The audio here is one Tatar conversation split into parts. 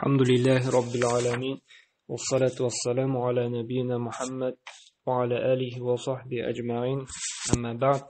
Алхамдулиллахи раббил аламин. Вассалату вассаламу аля набийна Мухаммад ва аля алихи ва сахби аҗмаин. Әмма бәгъд.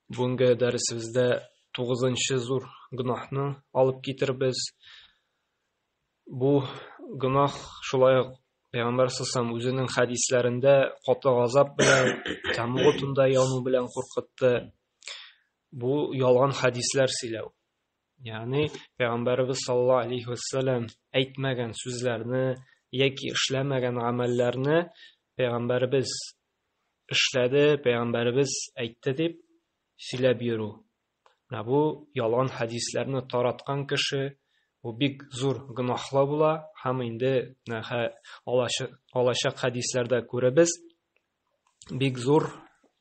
Бүгенге дәресебездә 9нчы зур гөнаһны алып китербез. Бу гөнаһ шулай ук Пәйгамбәр саллаллаху үзенең хәдисләрендә каты газап белән, тәмуг утында яну белән куркытты. Бу ялган хәдисләр сөйләү. Ягъни Пәйгамбәребез саллаллаһу алейхи вәссәлам әйтмәгән сүзләрне яки эшләмәгән гамәлләрне Пәйгамбәребез эшләде, Пәйгамбәребез әйтте дип сөйләп йөрү. Менә бу ялган хәдисләрне тараткан кеше бу бик зур гөнаһлы була һәм инде алачак хәдисләрдә күрәбез, бик зур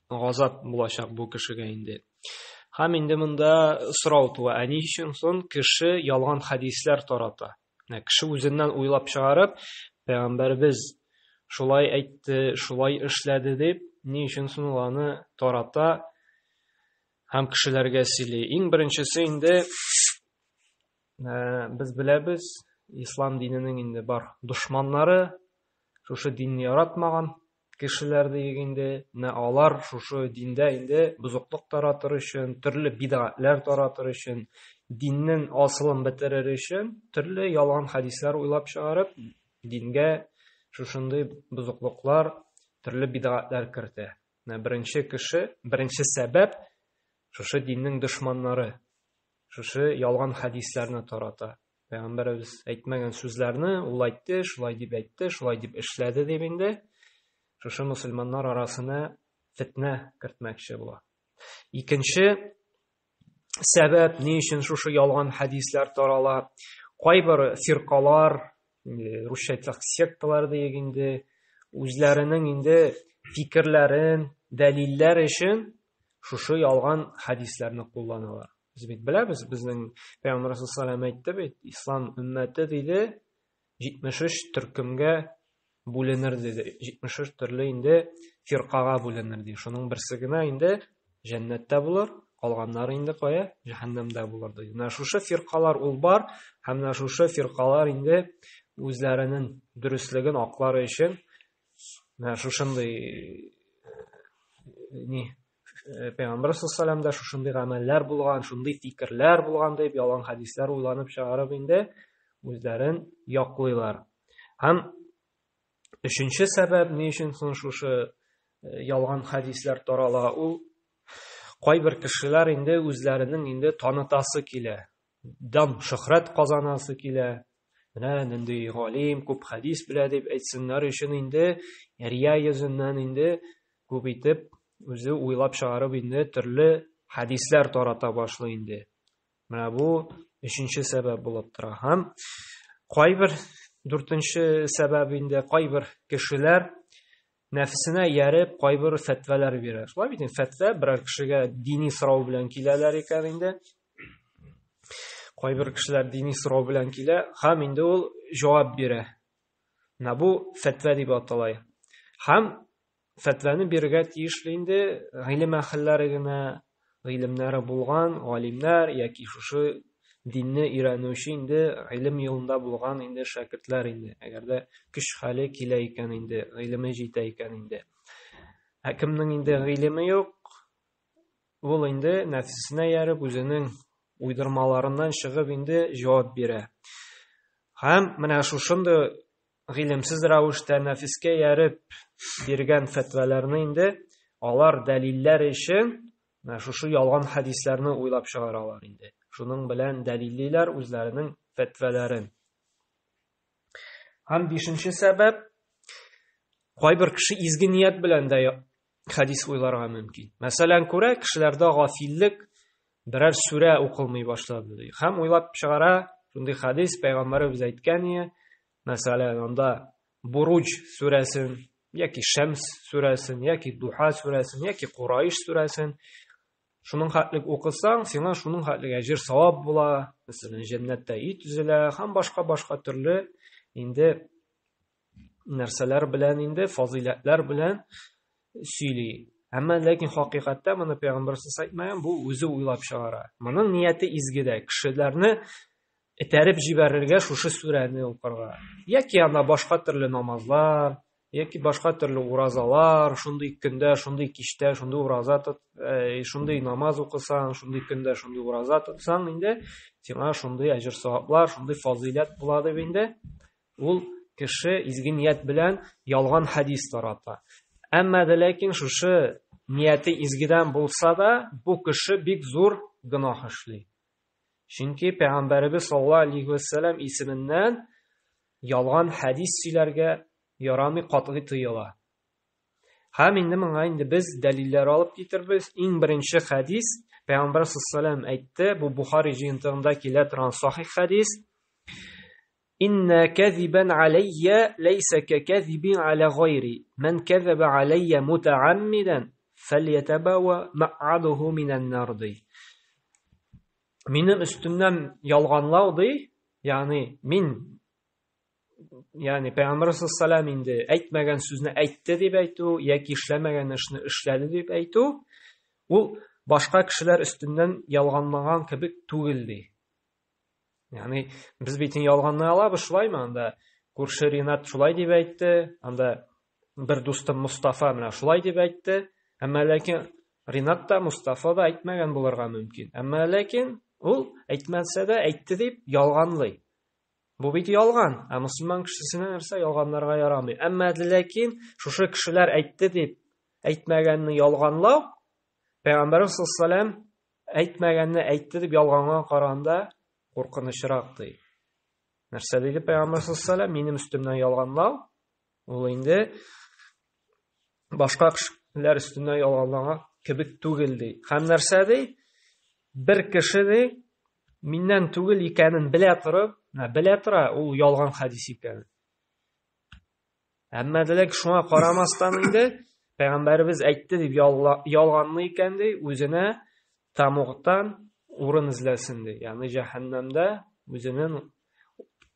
газап булачак бу кешегә инде. Һәм инде монда сорау туа, ә ни өчен соң кеше ялган хәдисләр тарата? Менә кеше үзеннән уйлап чыгарып, пәйгамбәребез шулай әйтте, шулай эшләде дип, ни өчен соң ул аны тарата һәм кешеләргә сөйли? Иң беренчесе инде без беләбез, ислам диненең инде бар дошманнары, шушы динне яратмаган кешеләр диек инде, менә алар шушы диндә инде бозыклык таратыр өчен, төрле бидгатләр таратыр өчен, диннең асылын бетерер өчен төрле ялган хәдисләр уйлап чыгарып, дингә шушындый бозыклыклар, төрле бидгатләр кертә. Менә беренче кеше, беренче сәбәп шушы диннең дошманнары, шушы ялган хәдисләрне тарата. Пәйгамбәребез әйтмәгән сүзләрне ул әйтте, шулай дип әйтте, шулай дип эшләде дип инде шушы мөселманнар арасына фетнә кертмәкче була. Икенче сәбәп, ни өчен шушы ялган хәдисләр тарала? Кайбер фиркалар, русча әйтсәк, секталар диек инде, үзләренең инде фикерләрен, дәлилләр өчен шушы ялган хәдисләрне кулланалар. Без бит беләбез, безнең Пәйгамбәр саллаллаху әйтте бит, ислам өммәте диде 73 төркемгә бүленер диде. 73 төрле инде фиркага бүленер диде. Шуның берсе генә инде җәннәттә булыр, калганнары инде кая? Җәһәннәмдә булыр диде. Менә шушы фиркалар ул бар, һәм менә шушы фиркалар инде үзләренең дөреслеген аклар өчен менә шушындый ни Пәйгамбәр саллаллаху да шушындый гамәлләр булган, шундый фикерләр булган дип ялган хәдисләр уйланып чыгарып инде үзләрен яклыйлар. Һәм өченче сәбәп, ни өчен соң шушы ялган хәдисләр тарала, ул кайбер кешеләр инде үзләренең инде танытасы килә, дан шөһрәт казанасы килә. Менә нинди галим, күп хәдис белә дип әйтсеннәр өчен инде рия йөзеннән инде күп итеп үзе уйлап чыгарып инде төрле хәдисләр тарата башлый инде. Менә бу өченче сәбәп булып тора. Һәм кайбер дүртенче сәбәп инде кайбер кешеләр нәфесенә ияреп кайбер фәтвәләр бирә. Шулай бит инде фәтвә берәр кешегә дини сорау белән киләләр икән инде. Кайбер кешеләр дини сорау белән килә һәм инде ул җавап бирә. Менә бу фәтвә дип атала. Һәм фәтвәне бирергә тиешле инде гыйлем әһелләре генә, гыйлемнәре булган галимнәр яки шушы динне өйрәнүче инде гыйлем юлында булган инде шәкертләр инде. Әгәр дә көч хәле килә икән инде, гыйлеме җитә икән инде. Ә кемнең инде гыйлеме юк, ул инде нәфсесенә ияреп үзенең уйдырмаларыннан чыгып инде җавап бирә. Һәм менә шушындый гыйлемсез рәвештә нәфескә ияреп биргән фәтвәләрне инде алар дәлилләр өчен менә шушы ялган хәдисләрне уйлап чыгаралар инде. Шуның белән дәлиллиләр үзләренең фәтвәләрен. Һәм бишенче сәбәп, кайбер кеше изге ният белән дә хәдис уйларга мөмкин. Мәсәлән, күрә кешеләрдә гафиллек, берәр сүрә укылмый башлады ди. Һәм уйлап чыгара, шундый хәдис пәйгамбәребез әйткән ие. Мәсәлән, анда Буруҗ сүрәсен, яки Шәмс сүрәсен, яки Духа сүрәсен, яки Курайш сүрәсен шуның хәтлек укысаң, сиңа шуның хәтлек әҗер савап була. Мәсәлән, җәннәттә өй төзелә һәм башка-башка төрле инде нәрсәләр белән инде фазыйләтләр белән сөйли. Әмма ләкин хакыйкатьтә моны пәйгамбәр әйтмәгән, бу үзе уйлап чыгара. Моның нияте изгедә, кешеләрне Этәреп җибәрергә шушы сүрәне укырга. Яки анда башка төрле намазлар, яки башка төрле уразалар, шундый көндә, шундый кичтә, шундый ураза тот, э, шундый намаз укысаң, шундый көндә шундый ураза тотсаң, инде сиңа шундый әҗер саваплар, шундый фазыйләт була дип инде ул кеше изге ният белән ялган хәдис тарата. Әмма дә ләкин шушы нияте изгедән булса да, бу кеше бик зур гөнаһ эшли. Чөнки Пәйгамбәребез саллаллаһу алейһи вә сәлләм исеменнән ялган хәдис сөйләргә ярамый, катгый тыела. Һәм инде моңа инде без дәлилләр алып китербез. Иң беренче хәдис Пәйгамбәр саллаллаһу алейһи әйтте, бу Бухари җыентыгында килә торган сахих хәдис. Инна кәзибән алейя ләйсә кәкәзибин аля гайри. Мән кәзәбә алейя мутааммидан фәльятабәва мә'адуху минән нар ди. Минем өстемнән ялганлау ди, ягъни мин ягъни Пәйгамбәр саллаллаху инде әйтмәгән сүзне әйтте дип әйтү яки эшләмәгән эшне эшләде дип әйтү, ул башка кешеләр өстеннән ялганлаган кебек түгел ди. Ягъни без бит ялганлый алабыз, шулаймы? Анда күрше Ринат шулай дип әйтте, анда бер дустым Мустафа менә шулай дип әйтте. Әмма ләкин Ринат та, Мустафа да әйтмәгән булырга мөмкин. Әмма ләкин ул әйтмәсә дә әйтте дип ялганлый. Бу бит ялган. Ә мусульман кешесенә нәрсә ялганларга ярамый. Әмма ләкин шушы кешеләр әйтте дип әйтмәгәнне ялганлау, Пәйгамбәрбез саллаллаһу алейһи әйтмәгәнне әйтте дип ялганга караганда куркынычрак ди. Нәрсә диде Пәйгамбәр саллаллаһу алейһи минем өстемнән ялганлау, ул инде башка кешеләр өстеннән ялганлаган кебек түгел ди. Һәм нәрсә ди? Бер кеше ди, миннән түгел икәнен белә торып, белә тора, ул ялган хәдис икәнен. Әмма дилек шуңа карамастан инде пәйгамбәребез әйтте дип ялганлый икән ди, үзенә тамугтан урын эзләсен ди. Ягъни җәһәннәмдә үзенең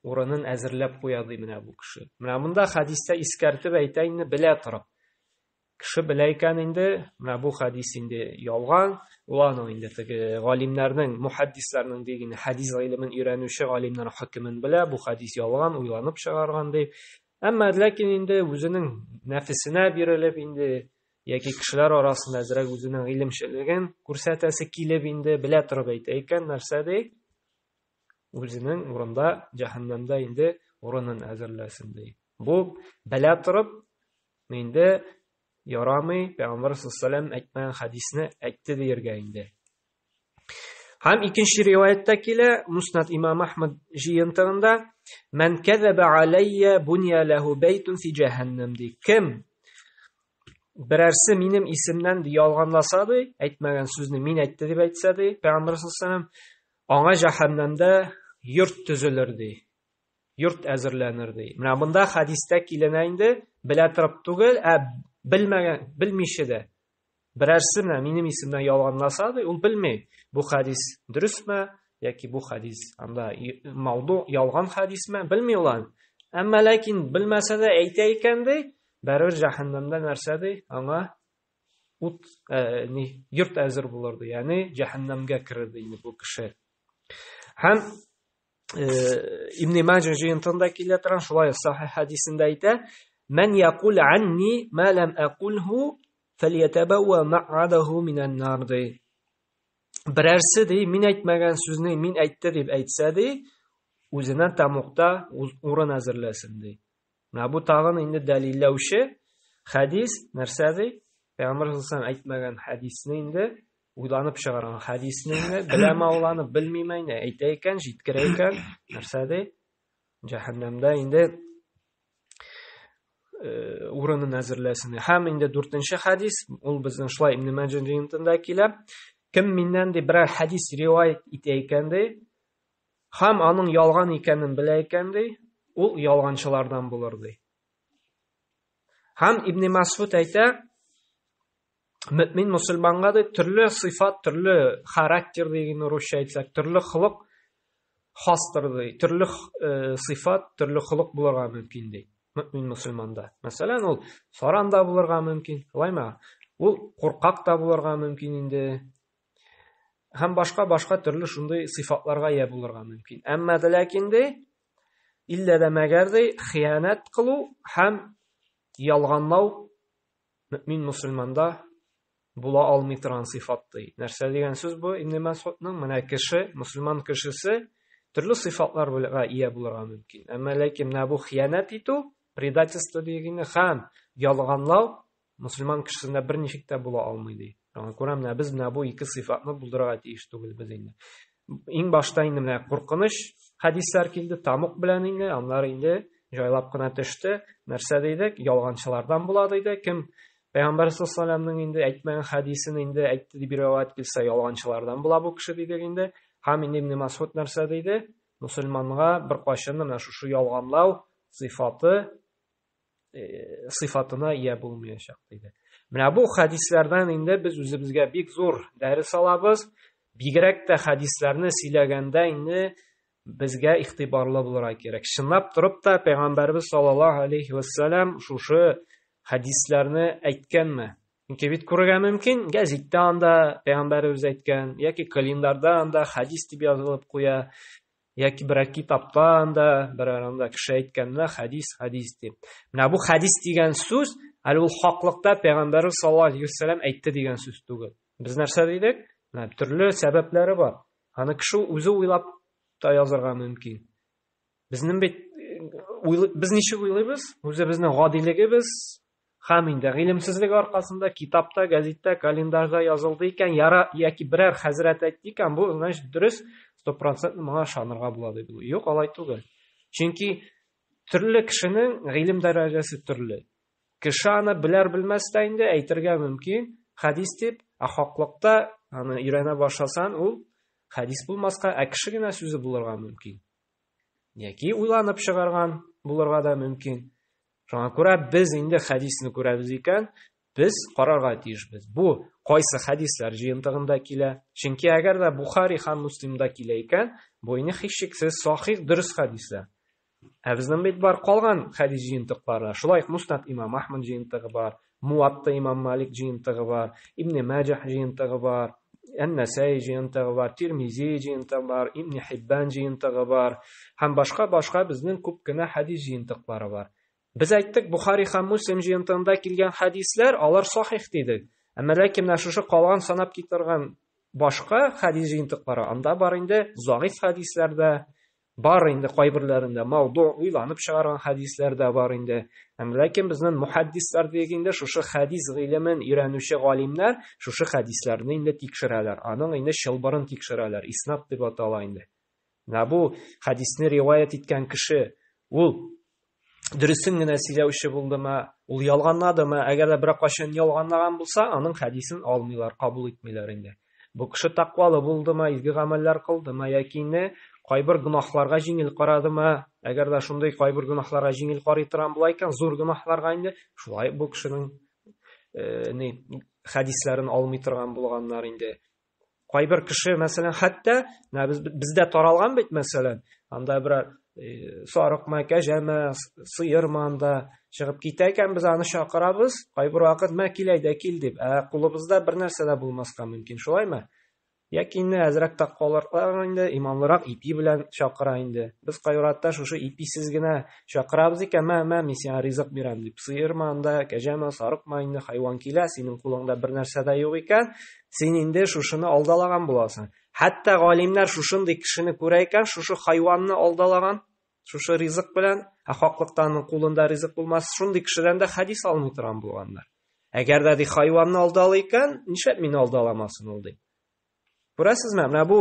урынын әзерләп куя ди менә бу кеше. Менә монда хәдистә искәртеп әйтә инде белә торып. Кеше белә икән инде, менә бу хәдис инде ялган, ул аның инде теге галимнәрнең, мухаддисларның дигән хәдис гыйлемен өйрәнүче галимнәр хөкемен белә, бу хәдис ялган, уйланып чыгарган ди. Әмма ләкин инде үзенең нәфесенә бирелеп инде яки кешеләр арасында әзрәк үзенең гыйлемчелеген күрсәтәсе килеп инде белә торып әйтә икән, нәрсә ди? Үзенең урында җәһәннәмдә инде урынын әзерләсен ди. Бу белә торып Инде ярамый, Пәйгамбәр саллаллаху әйтмәгән хәдисне әйтте диергә инде. Һәм икенче риваятьтә килә, Муснад имам Ахмад җыентыгында, "Мән кәзәбә алайя буния ләһу бәйтун фи җәһәннәм" ди. Кем берәрсе минем исемнән ялганласа ди, әйтмәгән сүзне мин әйтте дип әйтсә ди, Пәйгамбәр саллаллаху аңа җәһәннәмдә йорт төзелер ди. Йорт әзерләнер ди. Менә монда хәдистә киленә инде белә торып түгел, ә белмәгән, белмичә дә. Берәрсе менә минем исемнән ялганласа ди, ул белми, бу хәдис дөресме яки бу хәдис анда мауду ялган хәдисме, белми ул аны. Әмма ләкин белмәсә дә әйтә икән ди, барыбер җәһәннәмдә нәрсә ди, аңа ут, ә, ни, йорт әзер булыр ди, ягъни җәһәннәмгә керер ди инде бу кеше. Һәм Ибн Маҗа җыентыгында килә торган шулай сахих хәдисендә әйтә: "Мән якул анни ма лам акулху фальятабавва ма'адаху минан нар" ди. Берәрсе ди, мин әйтмәгән сүзне мин әйтте дип әйтсә ди, үзенә тамукта урын әзерләсен ди. Менә бу тагын инде дәлилләүче хәдис нәрсә ди? Пәйгамбәр саллаллаху әйтмәгән хәдисне инде уйланып чыгарган хәдисне инде беләме ул аны, белмиме инде, әйтә икән, җиткерә икән, нәрсә ди? Җәһәннәмдә инде э, урынын әзерләсен. Һәм инде дүртенче хәдис, ул безнең шулай Ибн Маҗа җыентында килә. Кем миннән ди берәр хәдис риваять итә икән ди, Һәм аның ялган икәнен белә икән ди, ул ялганчылардан булыр ди. Һәм Ибн Масуд әйтә, мөмин мусульманга ди төрле сыйфат, төрле характер дигән русча әйтсәк, төрле холык хастыр ди, төрле э, сыйфат, төрле холык булырга мөмкин ди. Мөмин мусульманда. Мәсәлән, ул саран да булырга мөмкин, шулаймы? Ул куркак та булырга мөмкин инде. Һәм башка-башка төрле шундый сыйфатларга ия булырга мөмкин. Әмма дә ләкин ди, иллә дә мәгәр ди, хыянәт кылу һәм ялганлау мөмин мусульманда була алмый торган сыйфат ди. Нәрсә дигән сүз бу Ибн Мәсгудның? Менә кеше, мусульман кешесе төрле сыйфатларга ия булырга мөмкин. Әмма ләкин менә бу хыянәт итү, предательство дигәне һәм ялганлау мусульман кешесендә берничек тә була алмый ди. Шуңа күрә менә без менә бу ике сыйфатны булдырырга тиеш түгелбез инде. Иң башта инде менә куркыныч хәдисләр килде, тамук белән инде, аннары инде җайлап кына төште. Нәрсә дидек? Ялганчылардан була диде. Кем Пәйгамбәр саллаллаһу алейһи инде әйтмәгән хәдисен инде әйтте дип риваять килсә, ялганчылардан була бу кеше дидек инде. Һәм инде Ибн Масуд нәрсә диде? Мусульманга бер кайчан да менә шушы ялганлау сыйфаты сыйфатына ия булмаячак диде. Менә бу хәдисләрдән инде без үзебезгә бик зур дәрес алабыз. Бигрәк тә хәдисләрне сөйләгәндә инде безгә игътибарлы булырга кирәк. Чынлап торып та Пәйгамбәрбез саллаллаһу алейхи вәссәлам шушы хәдисләрне әйткәнме? Чөнки бит күрергә мөмкин, гәзиттә анда Пәйгамбәребез әйткән, яки календарьда анда хәдис дип язылып куя, яки берәр китапта анда берәр анда кеше әйткән менә хәдис, хәдис дип. Менә бу хәдис дигән сүз әле ул хаклыкта Пәйгамбәребез саллаллаһу алейһи вәссәлам әйтте дигән сүз түгел. Без нәрсә дидек? Менә төрле сәбәпләре бар. Аны кеше үзе уйлап та язарга мөмкин. Безнең бит без ничек уйлыйбыз? Үзебезнең гадилегебез һәм инде гыйлемсезлек аркасында китапта, гәзиттә, календарьда язылды икән, яра яки берәр хәзрәт әйтте икән, бу значит дөрес, 100% моңа ышанырга була дип. Юк, алай түгел. Чөнки төрле кешенең гыйлем дәрәҗәсе төрле. Кеше аны беләр белмәс тә инде әйтергә мөмкин, хәдис дип, ә хаклыкта аны өйрәнә башласан, ул хәдис булмаска, ә кеше генә сүзе булырга мөмкин. Яки уйланып чыгарган булырга да мөмкин. Шуңа күрә без инде хәдисне күрәбез икән, без карарга тиешбез. Бу кайсы хәдисләр җыентыгында килә? Чөнки әгәр дә Бухари һәм Муслимда килә икән, бу инде һичшиксез сахих дөрес хәдисләр. Ә безнең бит бар калган хәдис җыентыклары. Шулай ук Муснад имам Ахмад җыентыгы бар, Муатта имам Малик җыентыгы бар, Ибн Маҗах җыентыгы бар, Ән-Насаи җыентыгы бар, Тирмизи җыентыгы бар, Ибн Хиббан җыентыгы бар һәм башка-башка безнең күп кенә хәдис җыентыклары бар. Без әйттек, Бухари һәм Муслим җыентыгында килгән хәдисләр, алар сахих дидек. Әмма ләкин менә шушы калган санап китергән башка хәдис җыентыклары, анда бар инде заиф хәдисләр дә, бар инде кайберләрендә мауду, уйланып чыгарган хәдисләр дә бар инде. Әмма ләкин безнең мухаддислар дигәндә шушы хәдис гыйлемен өйрәнүче галимнәр шушы хәдисләрне инде тикшерәләр. Аның инде чылбырын тикшерәләр. Иснад дип атала инде. Менә бу хәдисне риваять иткән кеше ул дөресен генә сөйләүче булдымы, ул ялганладымы? Әгәр дә берәр кайчан ялганлаган булса, аның хәдисен алмыйлар, кабул итмиләр инде. Бу кеше тәкъвалы булдымы, изге гамәлләр кылдымы яки инде кайбер гөнаһларга җиңел карадымы? Әгәр дә шундый кайбер гөнаһларга җиңел карый торган була икән, зур гөнаһларга инде шулай бу кешенең ни хәдисләрен алмый торган булганнар инде. Кайбер кеше, мәсәлән, хәтта менә без бездә таралган бит, мәсәлән, анда берәр сарыкмы, кәҗәме, сыермы анда чыгып китә икән, без аны чакырабыз, кайбер вакыт мә кил әйдә кил дип, ә кулыбызда бер нәрсә дә булмаска мөмкин, шулаймы? Яки инде әзрәк тәкъвалыраклар инде, иманлырак ипи белән чакыра инде. Без кайвакытта шушы иписез генә чакырабыз икән, мә, мә, мин сиңа ризык бирәм дип. Сыермы анда, кәҗәме, сарыкмы инде, хайван килә, синең кулыңда бер нәрсә дә юк икән, син инде шушыны алдалаган буласың. Хәтта галимнәр шушындый кешене күрә икән, шушы хайванны алдалаган, шушы ризык белән, ә хаклыкта аның кулында ризык булмас, шундый кешедән дә хәдис алмый торган булганнар. Әгәр дә ди хайванны алдалый икән, нишләп мине алдаламасын ул ди. Күрәсезме? Менә бу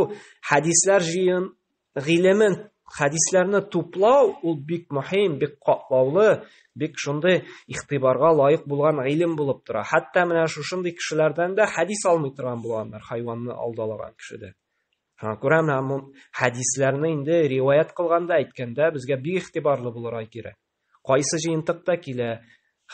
хәдисләр җыен гыйлемен, хәдисләрне туплау ул бик мөһим, бик катлаулы, бик шундый игътибарга лаек булган гыйлем булып тора. Хәтта менә шушындый кешеләрдән дә хәдис алмый торган булганнар, хайванны алдалаган кешедән. Шуңа күрә менә бу хәдисләрне инде риваять кылганда, әйткәндә безгә бик игътибарлы булырга кирәк. Кайсы җыентыкта килә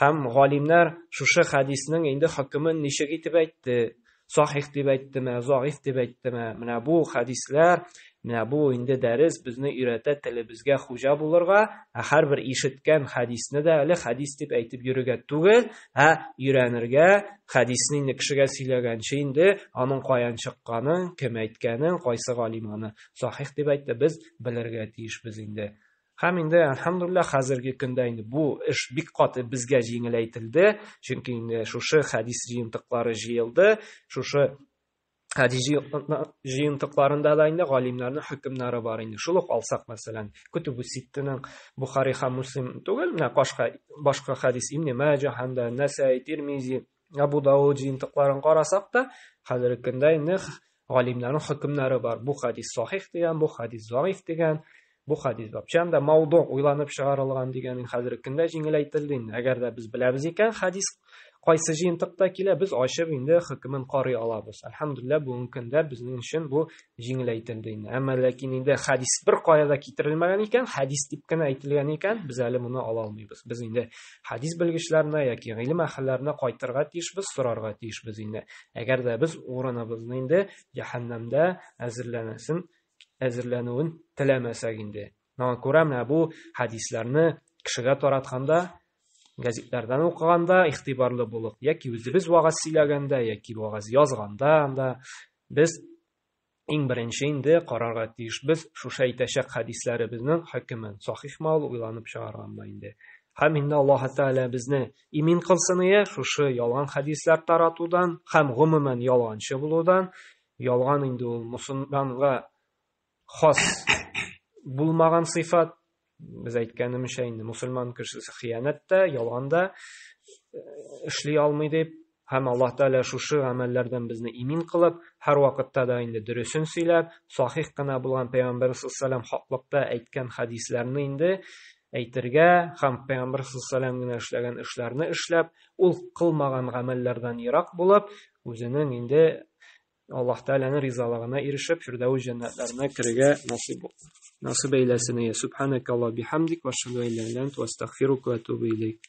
һәм галимнәр шушы хәдиснең инде хөкемен ничек итеп әйтте? сахих дип әйттеме, заиф дип әйттеме. Менә бу хәдисләр, менә бу инде дәрес безне өйрәтә телебезгә хуҗа булырга, ә һәрбер ишеткән хәдисне дә әле хәдис дип әйтеп йөрергә түгел, ә өйрәнергә, хәдисне инде кешегә сөйләгәнче инде аның каян чыкканын, кем әйткәнен, кайсы галим аны сахих дип әйтте, без белергә тиешбез инде. Һәм инде, әлхәмдүлилләһ, хәзерге көндә инде бу эш бик каты безгә җиңеләйтелде, чөнки инде шушы хәдис җыентыклары җыелды, шушы хәдис җыентыкларында да инде галимнәрнең хөкемнәре бар инде. Шул ук алсак, мәсәлән, Кутубу Ситтенең Бухари һәм Муслим түгел, менә башка башка хәдис Ибн Маҗа һәм дә Нәсәи, Тирмизи, Абу Дауд җыентыкларын карасак та, хәзерге көндә инде галимнәрнең хөкемнәре бар. Бу хәдис сахих дигән, бу хәдис заиф дигән, бу хәдис вообще анда мауду уйланып чыгарылган дигән хәзерге көндә җиңеләйтелде инде. Әгәр дә без беләбез икән, хәдис кайсы җыентыкта килә, без ачып инде хөкемен карый алабыз. Әлхәмдүлилләһ, бүгенге көндә безнең өчен бу җиңеләйтелде инде. Әмма ләкин инде хәдис бер кая да китерелмәгән икән, хәдис дип кенә әйтелгән икән, без әле моны ала алмыйбыз. Без инде хәдис белгечләренә яки гыйлем әһелләренә кайтырга тиешбез, сорарга тиешбез инде. Әгәр дә без урыныбызны инде җәһәннәмдә әзерләнәсен, әзерләнүен теләмәсәк инде. Моңа күрә менә бу хәдисләрне кешегә таратканда, газетләрдән укыганда игътибарлы булык, яки үзебез вагаз сөйләгәндә, яки вагаз язганда анда без иң беренче инде карарга тиешбез шушы әйтәчәк хәдисләребезнең хөкемен, сахихмы ул, уйланып чыгарганмы инде. Һәм инде Аллаһ Тәгалә безне имин кылсын ие шушы ялган хәдисләр таратудан һәм гомумән ялганчы булудан. Ялган инде ул мусульманга хас булмаган сыйфат. Без әйткәнемчә инде мусульман кешесе хыянәт тә, ялган да эшли алмый дип, һәм Аллаһ Тәгалә шушы гамәлләрдән безне имин кылып, һәр вакытта да инде дөресен сөйләп, сахих кына булган Пәйгамбәр саллаллаһу хаклыкта әйткән хәдисләрне инде әйтергә һәм Пәйгамбәр саллаллаһу генә эшләгән эшләрне эшләп, ул кылмаган гамәлләрдән ерак булып, үзенең инде Аллаһ Тәгаләнең ризалыгына ирешеп, Фирдәүс җәннәтләренә керергә насыйп насыйп әйләсен. Субханакаллаһ бихамдик ва ашһаду ан ла иляха илля анта ва астагфирука ва атубу илейк.